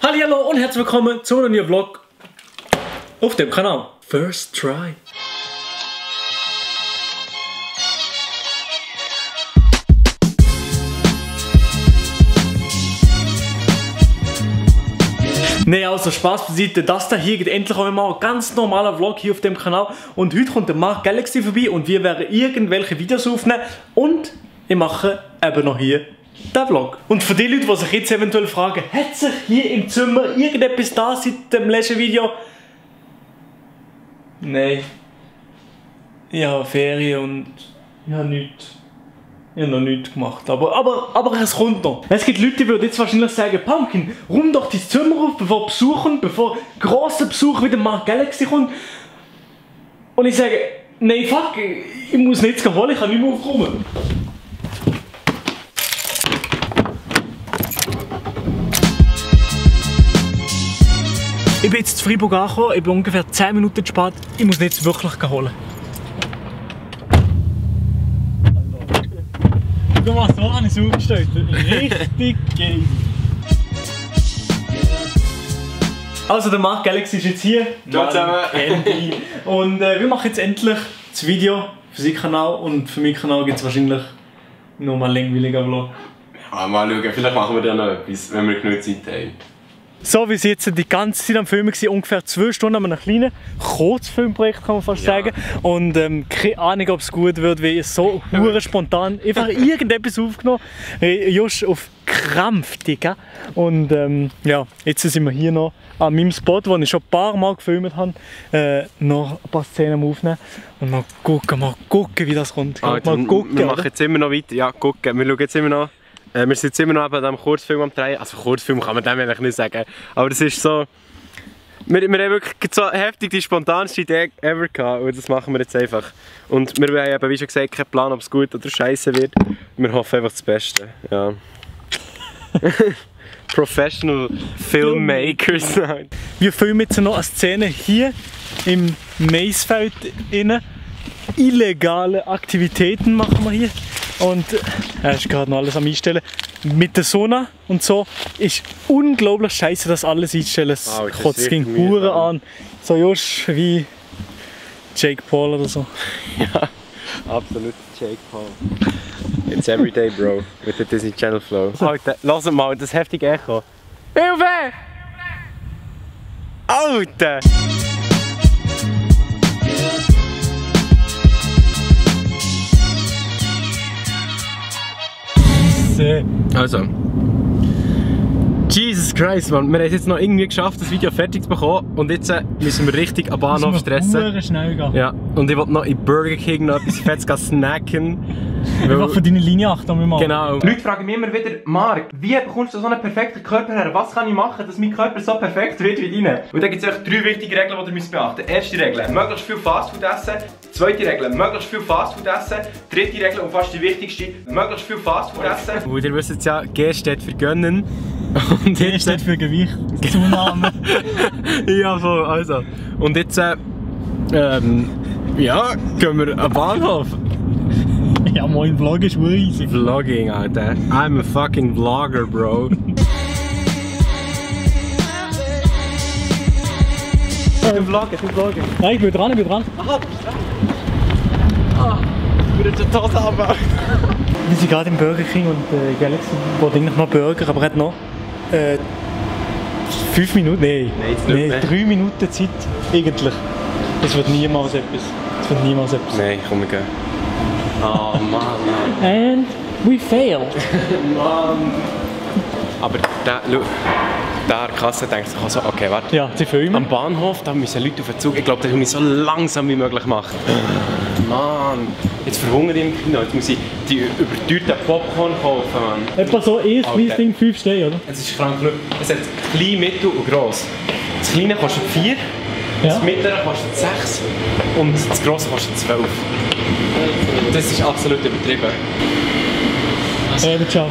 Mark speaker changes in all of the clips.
Speaker 1: Hallo und herzlich willkommen zu einem neuen Vlog auf dem Kanal First Try. Ne, also Spaß beiseite, das hier geht endlich einmal ein ganz normaler Vlog hier auf dem Kanal. Und heute kommt der Mark Galaxy vorbei und wir werden irgendwelche Videos aufnehmen und ich mache eben noch hier den Vlog. Und für die Leute, die sich jetzt eventuell fragen, hat sich hier im Zimmer irgendetwas da seit dem letzten Video? Nein. Ich habe Ferien und ich habe nichts. Ich habe noch nichts gemacht, aber es kommt noch. Es gibt Leute, die würden jetzt wahrscheinlich sagen, Pumpkin, räum doch dein Zimmer auf, bevor Besuch kommt, bevor grosser Besuch wie der Mark Galaxy kommt. Und ich sage, nein, fuck, ich muss nichts holen, ich kann nicht mehr aufräumen. Ich bin jetzt zu Freiburg angekommen, ich bin ungefähr 10 Minuten zu spät, ich muss nicht wirklich holen. Guck mal, so habe ich es aufgestellt. Richtig geil. Also der Mark Galaxy ist jetzt hier.
Speaker 2: Ciao zusammen.
Speaker 1: Und wir machen jetzt endlich das Video für seinen Kanal und für meinen Kanal gibt es wahrscheinlich noch mal einen langweiligen Vlog.
Speaker 2: Ja, mal schauen, vielleicht machen wir dann noch etwas, wenn wir genug Zeit haben.
Speaker 1: So wie sie jetzt die ganze Zeit am Filmen waren, ungefähr 2 Stunden an einem kleinen Kurzfilmprojekt, kann man fast sagen. Und keine Ahnung, ob es gut wird, weil es so hure spontan einfach irgendetwas aufgenommen. Just auf Krampf, Digga. Und ja, jetzt sind wir hier noch an meinem Spot, wo ich schon ein paar Mal gefilmt habe, noch ein paar Szenen aufnehmen. Und mal gucken, wie das kommt.
Speaker 2: Alter,
Speaker 1: mal gucken,
Speaker 2: wir machen jetzt immer noch weiter. Ja, gucken. Wir schauen jetzt immer noch. Wir sind jetzt immer noch an diesem Kurzfilm am Drehen. Also Kurzfilm kann man dem eigentlich nicht sagen. Aber das ist so... Wir haben wirklich so heftig die spontanste Idee ever gehabt. Und das machen wir jetzt einfach. Und wir haben eben, wie schon gesagt, keinen Plan, ob es gut oder scheiße wird. Wir hoffen einfach das Beste. Ja. Professional Filmmakers.
Speaker 1: Wir filmen jetzt noch eine Szene hier im Maisfeld innen. Illegale Aktivitäten machen wir hier. Und er ist gerade noch alles am Einstellen. Mit der Sauna und so ist unglaublich scheiße, das alles einstellen. Es kotzt gegen Huren an. So just wie Jake Paul oder so.
Speaker 2: Ja, absolut Jake Paul. It's everyday, bro, with the Disney Channel flow. Alter, lass mal das heftige Echo. Hilfe! Alter! Also, Jesus Christ, man, wir haben es jetzt noch irgendwie geschafft, das Video fertig zu bekommen und jetzt müssen wir richtig am Bahnhof stressen.
Speaker 1: Schnell gehen.
Speaker 2: Ja, und ich wollte noch in Burger King noch etwas Fettes snacken.
Speaker 1: Einfach für deine Linie achten, wir
Speaker 2: Genau. Leute fragen mich immer wieder, Mark, wie bekommst du so einen perfekten Körper her? Was kann ich machen, dass mein Körper so perfekt wird wie deiner? Und da gibt es 3 wichtige Regeln, die ihr beachten müsst. Erste Regel, möglichst viel Fastfood essen. Zweite Regel, möglichst viel Fastfood essen. Dritte Regel und fast die wichtigste, möglichst viel Fastfood essen. Und ihr wisst jetzt ja, G steht für gönnen. Und
Speaker 1: G steht für Gewicht, Zunahme.
Speaker 2: Ja, voll, also. Und jetzt, ja, gehen wir am Bahnhof.
Speaker 1: Ja, mein Vlog ist riesig.
Speaker 2: Vlogging, Alter. I'm a fucking vlogger, bro. Ich bin Vlogger.
Speaker 1: Nein, ich bin dran.
Speaker 2: Aha, du bist dran. Ah, ich würde die Tasse abbauen.
Speaker 1: Wir sind gerade im Burger King und Galaxy wollte eigentlich noch Burger, aber er hat noch 5 Minuten, nein, 3 Minuten Zeit eigentlich. Das wird niemals etwas.
Speaker 2: Nein, komm, wir gehen. Oh Mann.
Speaker 1: And we failed.
Speaker 2: Mann. Aber der Kasse denkt sich also, okay, warte.
Speaker 1: Ja, sie filmen.
Speaker 2: Am Bahnhof, da müssen Leute auf den Zug. Ich glaube, das muss ich so langsam wie möglich machen. Mann, jetzt verhungere ich im Kino. Jetzt muss ich die überteuerten Popcorn kaufen, Mann.
Speaker 1: Etwa so kleines Ding 5 Steine, oder?
Speaker 2: Es ist krank genug. Es hat klein, mittel und gross. Das kleine kostet 4, das mittlere kostet 6 und das grosse kostet 12. Das ist absolut übertrieben.
Speaker 1: Ciao.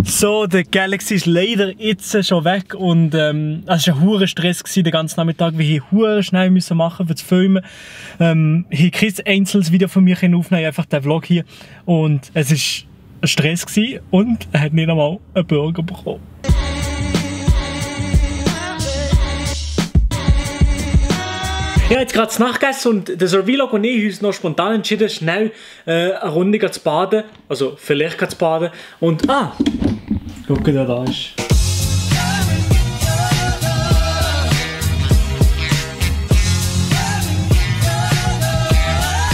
Speaker 1: So, der Galaxy ist leider jetzt schon weg und es war ein hoher Stress den ganzen Nachmittag, weil ich hure schnell machen für das Filmen. Ich kein einzelnes Video von mir aufnehmen, einfach den Vlog hier und es ist Stress gewesen und er hat nicht einmal einen Burger bekommen. Ich habe jetzt gerade das Nachgegessen und der Survlog und ich haben uns noch spontan entschieden, schnell eine Runde zu baden. Also vielleicht zu baden. Und guck, der da ist.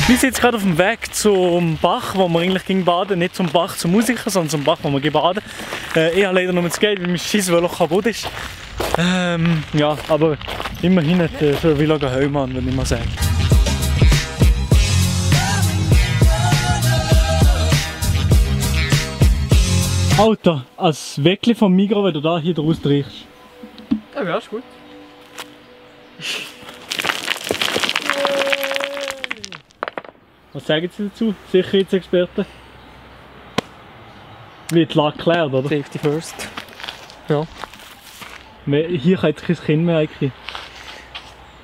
Speaker 1: Wir sind jetzt gerade auf dem Weg zum Bach, wo wir eigentlich gehen baden. Nicht zum Bach zum Musiker, sondern zum Bach, wo wir baden. Ich habe leider noch das Geld, weil mein Scheissvelo kaputt ist. Ja, aber immerhin hat der Survlog einen Helm, würde ich mal sagen. Alter, als Weckli vom Migros, wenn du da hier draus riechst.
Speaker 2: Ja, ist gut.
Speaker 1: Was sagen Sie dazu, Sicherheitsexperten? Wird klar geklärt, oder?
Speaker 2: Safety first. Ja.
Speaker 1: Hier kann jetzt kein Kind mehr eigentlich.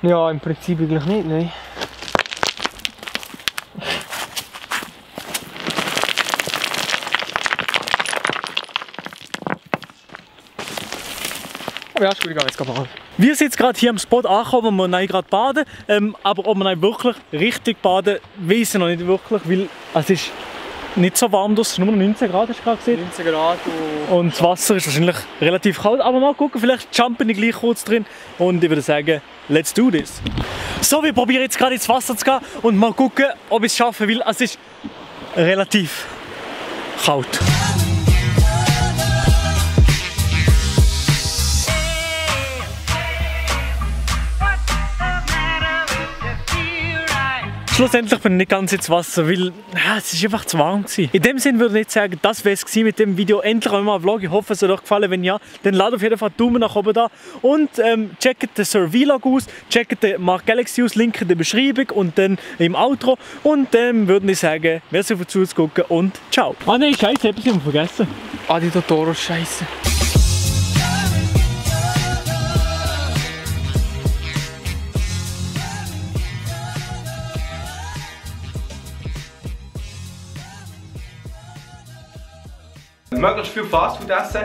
Speaker 2: Ja, im Prinzip eigentlich nicht, nein. Aber ja, ist gut, ich gehe jetzt baden.
Speaker 1: Wir sind jetzt gerade hier am Spot angekommen, wo wir gerade baden. Aber ob wir wirklich richtig baden, weiß ich noch nicht wirklich, weil es ist nicht so warm, es ist nur 19 Grad, hast du gerade gesehen.
Speaker 2: 19 Grad
Speaker 1: und das Wasser ist wahrscheinlich relativ kalt, aber mal gucken, vielleicht jumpen ich gleich kurz drin und ich würde sagen, let's do this. So, wir probieren jetzt gerade ins Wasser zu gehen und mal gucken, ob ich es schaffe, weil es ist relativ kalt. Schlussendlich bin ich nicht ganz ins Wasser, weil es ist einfach zu warm gewesen. In dem Sinne würde ich nicht sagen, das wäre es mit dem Video. Endlich einmal ein Vlog. Ich hoffe, es hat euch gefallen. Wenn ja, dann lasst auf jeden Fall Daumen nach oben da. Und checkt den Survlog aus, checkt den Mark Galaxy aus, Link in der Beschreibung und dann im Outro. Und dann würde ich sagen, merci fürs Zuschauen und ciao. Ah nein, scheiße, etwas haben wir vergessen.
Speaker 2: Adi Totoro, scheiße. Möglichst viel Fastfood essen.